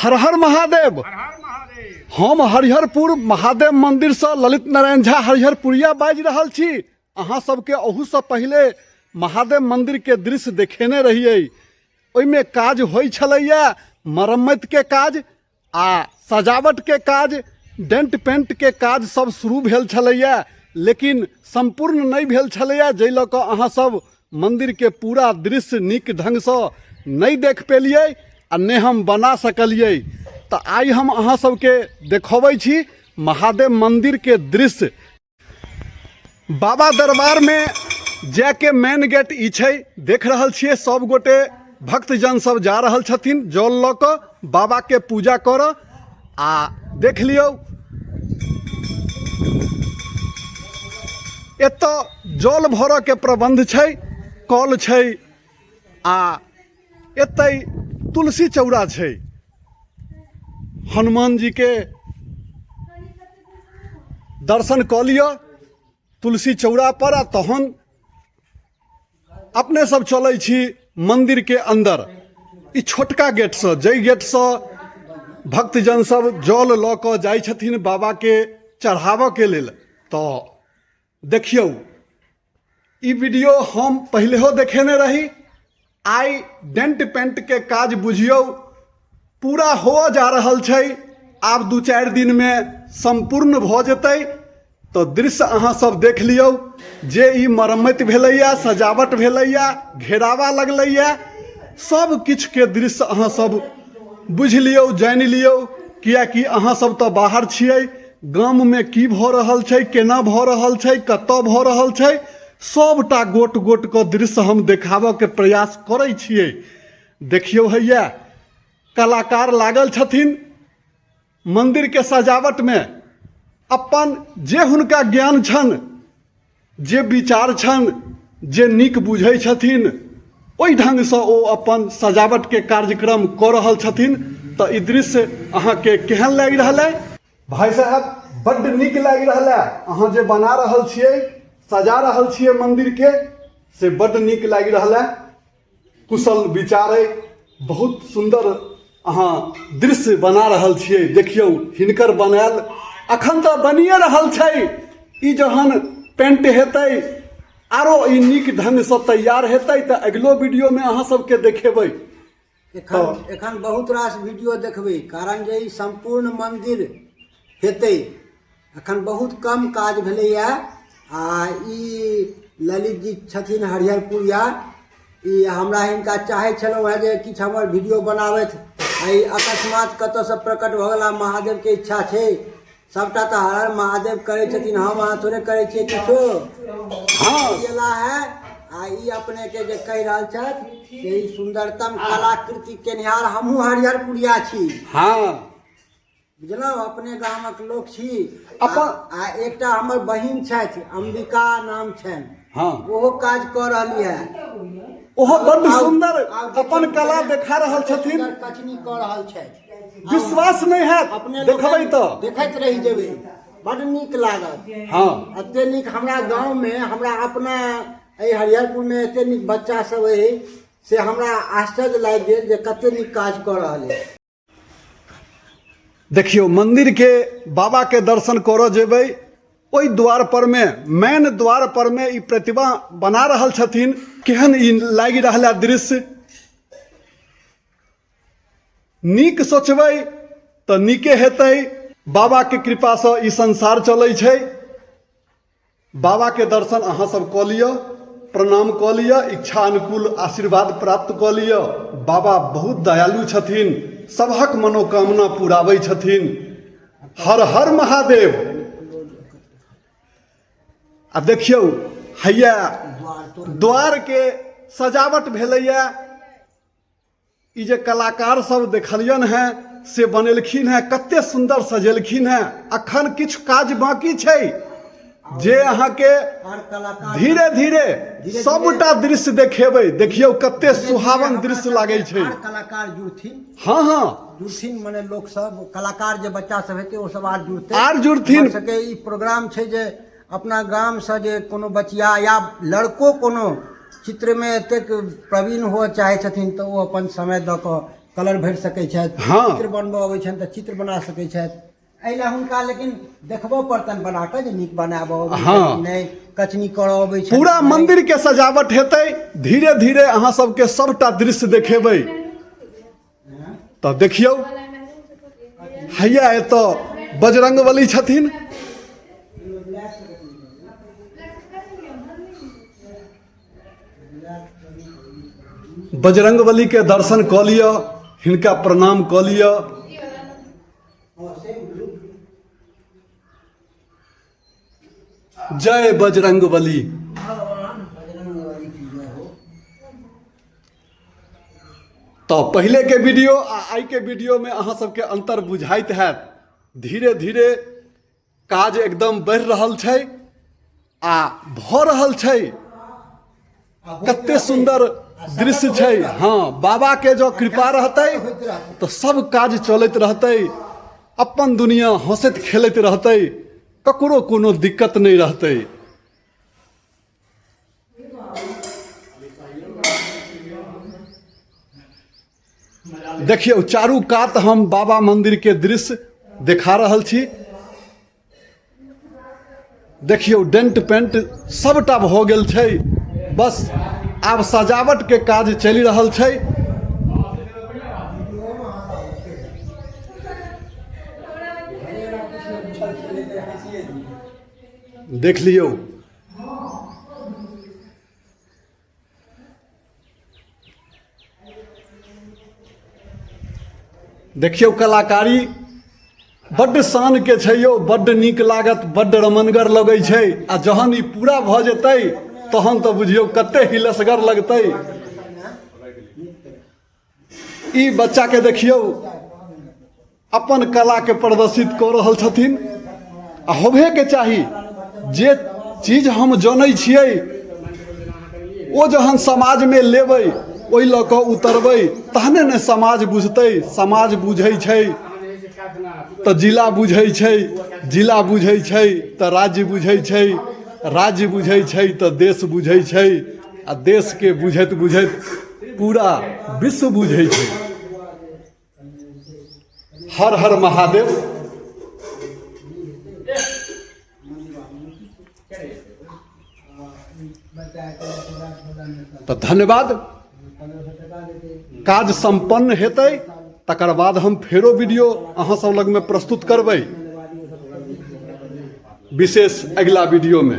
हर हर महादेव। हम हरिहरपुर महादेव मंदिरसँ ललित नारायण झा हरिहरपुरिया बाजि रहल छी। अहाँ सबके अहूसँ पहिले महादेव मंदिरके दृश्य देखेने रहियै। ओहिमे काज होइ छलैया, मरम्मतिके काज आ सजावटके काज, डेंट पेंटके काज सब शुरू भेल छलैया, लेकिन सम्पूर्ण नहि भेल छलैया, जाहि लऽ कऽ अहाँ सब मन्दिरके पूरा दृश्य नीक ढङ्गसँ नहि देख पेलियै आ नहि हम बना सकलियै। तऽ आइ हम अहाँ सबके देखबै छी महादेव मन्दिरके दृश्य। बाबा दरबारमे जायके मेन गेट ई छै, देख रहल छियै सब गोटे भक्तजन सब जा रहल छथिन जल लऽ कऽ बाबाके पूजा करऽ। आ देख लियौ एतऽ जल भरऽके प्रबन्ध छै, कल छै आ एतै तुलसी चौरा छै। हनुमान जी के दर्शन कऽ लिअ तुलसी चौरा पर आ तहन अपने सब चलै छी मंदिर के अंदर। ई छोटका गेटसँ, जाहि गेटसँ भक्तजन सब जल लऽ कऽ जाइ छथिन बाबा के चढ़ाबऽ के लेल। तऽ देखियौ ई वीडियो हम पहिलेहो देखेने रही। आइ डेंट पेंट के काज बुझियौ पूरा होअ जा रहल छै, आब 2-4 दिनमे सम्पूर्ण भऽ जेतै। तऽ दृश्य अहाँ सब देख लियौ जे ई मरम्मति भेलैया, सजावट भेलैया, घेरावा लगलैया, सब किछुके दृश्य अहाँ सब बुझि लियौ, जानि लियौ, किएकि अहाँ सब तऽ बाहर छियै, गाममे की भऽ रहल छै, केना भऽ रहल छै, कतऽ भऽ रहल छै, सबटा गोट गोट कऽ दृश्य हम देखाबऽके प्रयास करै छियै। देखियौ हैया कलाकार लागल छथिन मन्दिरके सजावटमे, अपन जे हुनका ज्ञान छनि, जे विचार छनि, जे नीक बुझै छथिन, ओहि ढङ्गसँ ओ अपन सजावटके कार्यक्रम कऽ रहल छथिन। तऽ ई दृश्य अहाँके केहन लागि रहल अइ? भाइ साहब, बड्ड नीक लागि रहल है अहाँ जे बना रहल छियै, सजा रहल छियै मन्दिरके, से बड्ड नीक लागि रहल है। कुशल विचार अइ, बहुत सुन्दर अहाँ दृश्य बना रहल छियै। देखियौ हिनकर बनायल अखन तऽ बनिए रहल छै, ई जहन पेंट हेतै आरो ई नीक ढङ्गसँ तैयार हेतै तऽ अगिलो वीडियोमे अहाँ सबके देखेबै। एखन बहुत रास वीडियो देखबै, कारण जे ई सम्पूर्ण मन्दिर हेतै। एखन बहुत कम काज भेलैए। आ ई ललित जी छथिन हरिहरपुरिया, ई हमरा हिनका चाहै छलहुँ हेँ जे किछु हमर वीडियो बनाबथि, आ ई अकस्मात कतऽसँ प्रकट भऽ गेला। महादेवके इच्छा छै सबटा, तऽ हर हर महादेव करै छथिन, हम अहाँ थोड़े करै छियै किछो। एला है आ ई अपने के जे कहि रहल छथि से ई सुन्दरतम कलाकृति केनिहार हमहूँ हरिहरपुरिया छी। बुझलहुँ, अपने गामक लोक छी। अपन आ एकटा हमर बहिन छथि, अंबिका नाम छनि। ओहो काज कऽ रहली है, ओहो बड्ड सुन्दर अपन कला देखा रहल छथिन, कचनी कऽ रहल छथि। विश्वास नहि हैत अपने देखबै तऽ देखैत रहि जेबै, बड्ड नीक लागत। एते नीक हमरा गाँवमे, हमरा अपना एहि हरिहरपुरमे एते नीक बच्चा सब अइ, से हमरा आश्चर्य लागि गेल जे कते नीक काज कऽ रहल अइ। देखियौ मंदिर के बाबा के दर्शन करऽ जेबै, ओहि द्वार पर में, मेन द्वार पर में ई प्रतिमा बना रहल छथिन। केहन ई लागि रहल है दृश्य। नीक सोचबै तऽ नीके हेतै। बाबा के कृपा से ई संसार चलै छै। बाबा के दर्शन अहाँ सब कऽ लिअ, प्रणाम कऽ लिअ, इच्छा अनुकूल आशीर्वाद प्राप्त कऽ लिअ। बाबा बहुत दयालु छथिन, सबहक मनोकामना पुराबै छथिन। हर हर महादेव। आ देखियौ हैया द्वार के सजावट भेलैया। ई जे कलाकार सब देखलियन हेँ से बनेलखिन हेँ, कते सुन्दर सजेलखिन हेँ। अखन किछु काज बाकी छै जे अहाँके धीरे धीरे सबटा दृश्य देखेबै। देखियौ कते सुहावन दृश्य लागै छै। कलाकार जुड़थिन। हँ हँ जुड़थिन, मने लोक सब, कलाकार जे बच्चा सब हेतै ओ सब आर जुड़तै, आर जुड़थिन। सबके ई प्रोग्राम छै जे अपना गामसँ जे कोनो बचिया या लड़को कोनो चित्रमे एतेक प्रवीण हुअ चाहै छथिन तऽ ओ अपन समय दऽ कऽ कलर भरि सकै छथि। चित्र बनबऽ अबै छनि तऽ चित्र बना सकै छथि। एहि लए हुनका लेकिन देखबऽ पड़तनि बना कऽ जे नीक बनाबऽ अबै छनि कि नहि, कचनी करऽ अबै छनि। पूरा मंदिर के सजावट हेतै, धीरे धीरे अहाँ सबके सबटा दृश्य देखेबै। तऽ देखियौ, हैया एतऽ बजरंगबली छथिन। बजरंगबली के दर्शन कऽ लिअ, हिनका प्रणाम कऽ लिअ। जय बजरंगबली। तऽ पहिले के वीडियो आ आइ के वीडियो में अहाँ सबके अंतर बुझाइत हैत। धीरे धीरे काज एकदम बढ़ि रहल छै आ भऽ रहल छै। कते सुन्दर दृश्य छै। हँ, बाबा के जो कृपा रहतै तऽ सब काज चलैत रहतै, अपन दुनिया हँसैत खेलैत रहतै, ककरो कोनो दिक्कत नहि रहतै। देखियौ, चारू कात हम बाबा मंदिर के दृश्य देखा रहल छी। देखियौ, डेंट पेंट सबटा भऽ गेल छै, बस आब सजावट के काज चलि रहल छै। देख लियौ, देखियौ, कलाकारी बड्ड शानके छै यौ, बड्ड नीक लागत, बड्ड रमनगर लगै छै। आ जहन ई पूरा भऽ जेतै तहन तऽ बुझियौ कते हिलसगर लगतै। ई बच्चाके देखियौ, अपन कलाके प्रदर्शित कऽ रहल छथिन। आ होबहेके चाही, जे चीज हम जनै छियै ओ जहन समाजमे लेबै, ओहि लऽ कऽ उतरबै, तहने ने समाज बुझतै। समाज बुझै छै तऽ जिला बुझै छै, जिला बुझै छै तऽ राज्य बुझै छै, राज्य बुझै छै तऽ देश बुझै छै, आ देशके बुझैत बुझैत पूरा विश्व बुझै छै। हर हर महादेव। तऽ धन्यवाद। काज सम्पन्न हेतै तकर बाद हम फेरो वीडियो अहाँ सब लगमे प्रस्तुत करबै, विशेष अगिला वीडियोमे।